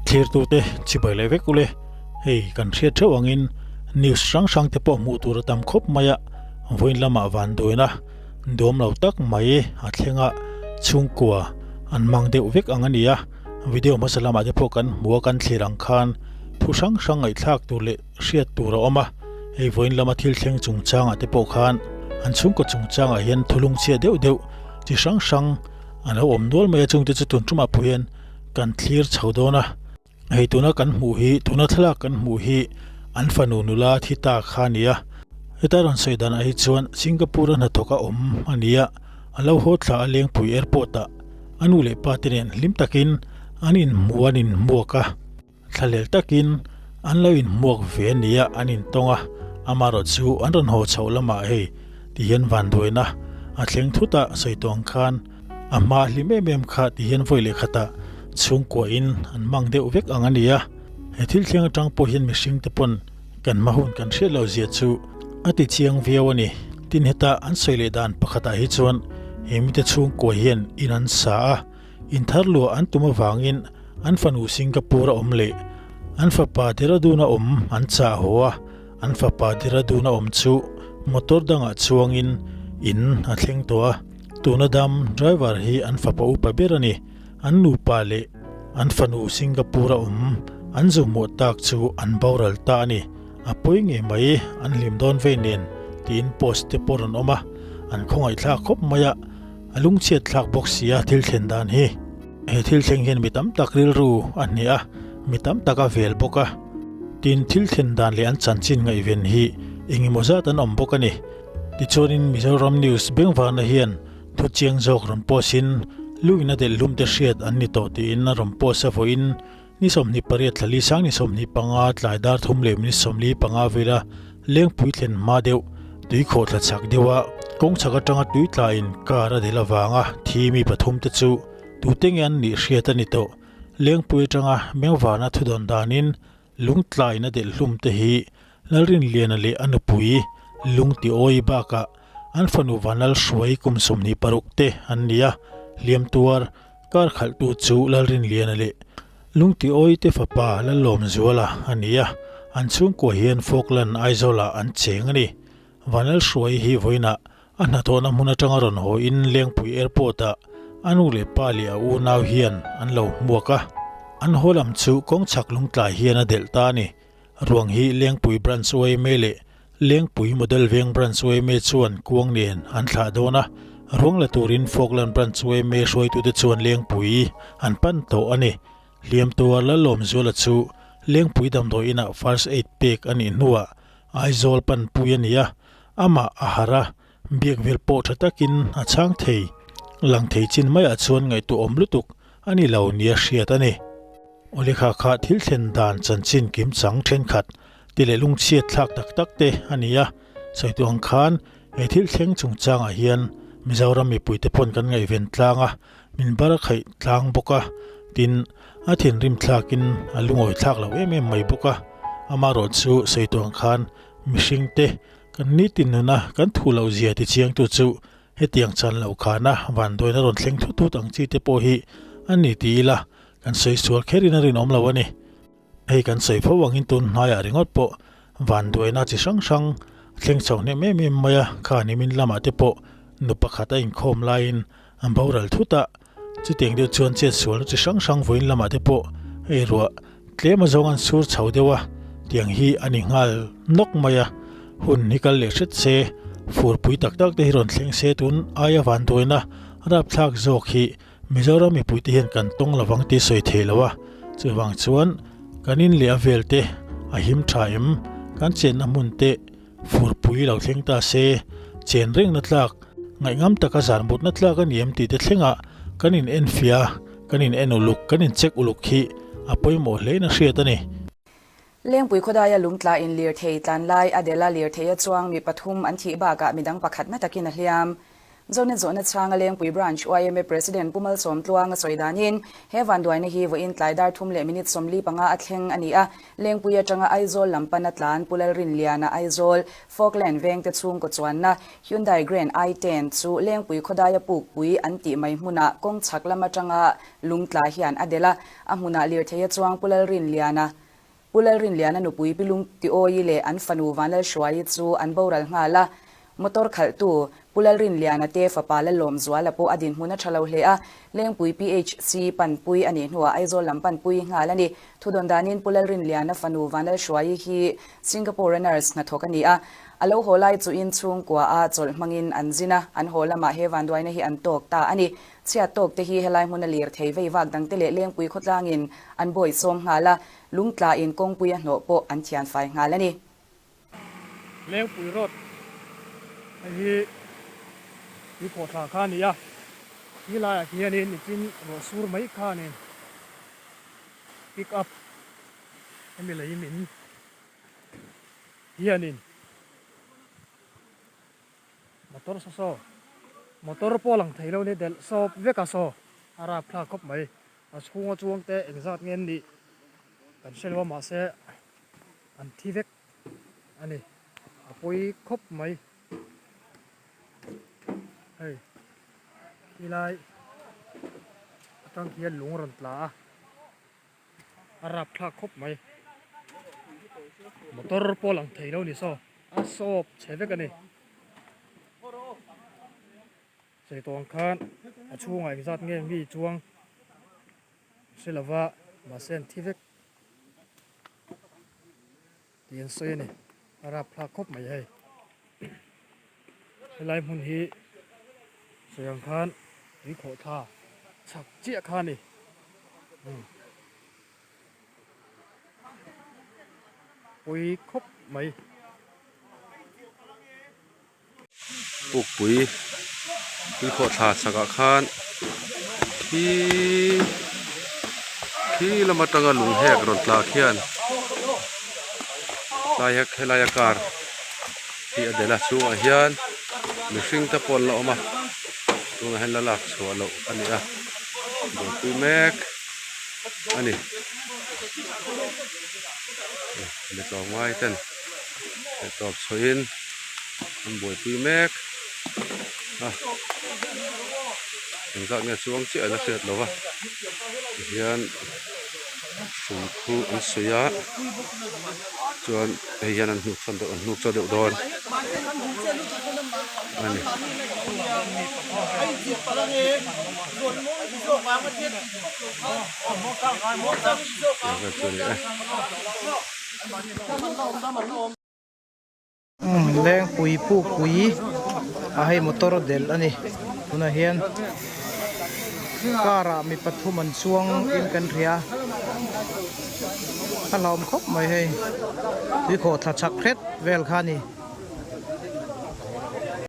Thlirtute chibai leh vek ule, hei kan hriat theuh angin news hrang hrang te pawh hmuh tur a tam khawp mai a, vawiin lamah van duaina duam lo tak mai a thleng a, chhungkua an mang deuh vek ang a ni a, video hmasa lamah te pawh kan hmu a kan thlir ang khan thu hrang hrang ngaihthlak tur leh hriat tur a awm a, hei vawiin lama thil thleng chungchangah te pawh khan an chhungkaw chungchangah hian thulung chhia deuh deuh chi hrang hrang a lo awm nual mai a, chungte chu tun tumah pawh hian kan thlir chho dawn a, hei tuna kan hmuh hi tuna thlalak kan hmuh hi an fanu nula thi ta kha a ni a, heta rawn sawi danah hi chuan Singapore a hnathawk a awm a ni a, a lo haw thla a Lengpui airport ah a nu leh pa te nen hlim takin an inhmu an inhmuak a. Thlalel takin an lo inhmuak ve a nia an intawng a, amaherawh chu an rawn haw chhoh lamah hei ti hian vanduaina a thleng thut a, sawi tawh ang khan a hma hlim em em kha ti hian vawi leh khatah chhungkuahin an mang deuh vek ang a ni a, he thil thleng atang pawh hian mihring te pawn kan hma hun kan hriat loh zia chu a ti chiang viau a ni. Tin heta an sawi leh dan pakhatah hi chuan he mite chhungkua hian in an sa a, Inthar luah an tum avangin an fanu Singapore a awm leh an fapa Dehradun a awm an chah haw a, an fapa Dehradun a awm chu motor dangah chuangin in a thleng tawh a, tuna dam driver hi an fapa upa ber a ni. An nupa leh an fanu Singapore a awm an zu hmuh tak chu an boral ta a ni. A pawi ngei mai, an hlim dawn vei nen tiin post te pawh rawn awm a, an khawngaihthlak khawp mai a. A lungchhiat thlak bawk si a thil thlen dan hi. He thil thleng hian mi tam tak rilru a hneh a, mi tam tak a vel bawk a. Tin, thil thlen dan leh an chanchin ngaihven hi engemaw zat an awm bawk a ni. Tichuanin Mizoram News bengvarna hian thu chiang zawk rawn post in luin a delh hlum te hriat an ni tawh tiin a rawn post a vawiin ni 28 thla li sang ni 25 tlai dar thum leh minute 45 vela Lengpui thlen hma deuh, tui khawhthla chak deuha kawng chhak atanga tui tlain car a del avanga thi mi pathumte chu tute nge an nih hriat a ni tawh. Lengpui atanga Mengvana thudawn danin lungtlain a delh hlum te hi Lalrinliana leh a nupui Lungtiawi bakah an fanu Vanlalhruai kum 26 te an ni a, hliam tuar Car khalhtu chu Lalrinliana leh Lungtiawi te fapa Lalawmzuala a ni a, an chhungkua hian Falkland Aizawlah an cheng a ni. Vanlalhruai hi vawiinah a hnathawhna hmun atanga rawn haw in Lengpui Airport ah a nu leh pa leh a unau hian an lo hmuak a, an haw lam chu kawng chhak lungtlai hian a delh ta a ni. Ruang hi Lengpui Branch yma leh Lengpui Model Veng Branch yma chuan kuang nen an thlah dawn a, ruang la turin Falkland Branch yma hruaitute chuan Lengpui an pan tawh a ni. Hliam tuar Lalawmzuala chu Lengpui damdawi inah First Aid pek a nih hnuah Aizawl panpui a ni a, amah a harh a, biak vel pawh tha takin a chhang thei. Lang thei chin maiah chuan ngaihtuahawm lutuk a ni lo nia hriat a ni. Awle kha kha thil thlen dan chanchin kim chang thenkhat ti leh lungchhiat thlak tak tak te a ni a, sawi tu ang khan he thil thleng chungchangah hian Mizoram mipuite pawn kan ngaihven tlang a, min bar khaih tlang bawk a, tin a thinrim thlakin a lungawi thlak lo em em mai bawk a, amaherawh chu sawi tu ang khan mihring te kan nitin nuna kan thu loh zia ti chiangtu chu hetiang chan loh khana vanduaina rawn thleng thut thut ang chi te pawh hi a ni ti ila Kan sawi sual kher in a rinawm lo a ni. Hei kan sawi fo angin tun hnaiah ringawt pawh vanduaina chi hrang hrang a thleng chho hnem em em mai a, kha nimin lamah te pawh nu pakhat a inkhawm laiin an boral thut a, chutiang deuh chuan chet sualna chi hrang hrang vawiin lamah te pawh hei ruah tlem azawng an sur chho deuh a, tiang hi a ni nghal nawk mai a, hun hi kal leh hret se, furpui tak tak te hi rawn thleng se tun aia vanduaina rapthlak zawk hi Mizoram mipuite hian kan tawng lovang tih sawi thei lo a, chuvang chuan kan in leh a vel te a him tha em, kan chenna hmun te furpui lo thleng ta se, chen rengna tlak, ngaihngam taka zan mutna tlak a ni em tih te thlengah kan in enfiah a, kan in en uluk, kan in check uluk hi a pawimawh hlein a hriat a ni. Lengpui khawdaia lungtla in lirthei tlan lai a dela lirtheia chuang mi pathum an thih bakah midang pakhat na takin a hliam. Zonet zawhna chhanga Lengpui Branch yma President Pu Malsawm Tluanga sawi danin, he vanduaina hi vawiin tlai dar thum leh minute 45 a thleng a ni a. Lengpui atanga Aizawl lam pana tlan Pu Lalrinliana Aizawl, Falkland vengte chhungkaw chuanna Hyundai Grand i ten chu Lengpui khawdaia pukpui an tih mai hmunah kawng chhak lam atanga lungtla hian a delh a. A hmunah lirtheia chuang Pu Lalrinliana Pu Lalrinliana nupui Pi Lungtiawi leh an fanu Vanlalhruaii chu an boral nghal a. Motor khalhtu Pu Lalrinliana te fapa Lalawmzuala pawh a dinhmun a tha lo hle a, Lengpui PHC panpui a nih hnuah Aizawl lam panpui nghal a ni. Thudawn danin Pu Lalrinliana fanu Vanlalhruaii hi Singapore-a nurse hnathawk a ni a. A lo haw lai chuin chhungkua a chawlh hmangin an zin a, an haw lamah he vanduaina hi an tawk ta a ni. Chhiat tawk te hi helai hmuna lirthei vei vak dangte leh Lengpui khawtlangin an bawi sawm nghal a, Lungtlain kawngpui a hnawh pawh an thian fai nghal a ni. Lengpui Road hei hi tuikhawhthla kha a ni a, khi laiah khianin nichin ruah sur mai khanin pick up hemi lei min hianin motor saw saw motor pawh lang thei lo nia delh sawp vek a saw a rapthlak khawp mai. A chhunga chuang te engzat nge an nih kan hre lo a mahse an thi vek a ni a pawi khawp mai hei khilai atang khian lung a rawn tla a a rapthlak khawp mai motor pawh lang thei lo ni saw a sawp chhe vek a ni. Sawi tawh ang khan a chhungah engzat nge mi chuang hre lova mahse an thi vek tih an sawi a ni a rapthlak khawp mai hei helai hmun hi sawi ang khan tui khawh thla chhak chiah kha a ni pawi khawp mai. Pukpui tuikhawhthla chhakah khan khi khi lam atanga lung hek rawn tla khian tlai helaia car hi a delh a chhungah hian mihring te pawh an la awm a tunah hian la lak chhuah loh a ni a buaipui mek a ni mi tlawmngai ten tawp chhuahin an buaipui mek a engzat nge chuang chiah an la hriat lo va tihian hrui khu an suih a chuan hei hian an hnuk sawn deuh an hnuk chaw deuh dawn a ni. Lengpui pukpui a hei motor delh a ni tunah hian car ah mi pathum an chuang in kan hria a hlauhawm khawp mai hei tuikhawh thla chhak hret vel kha a ni.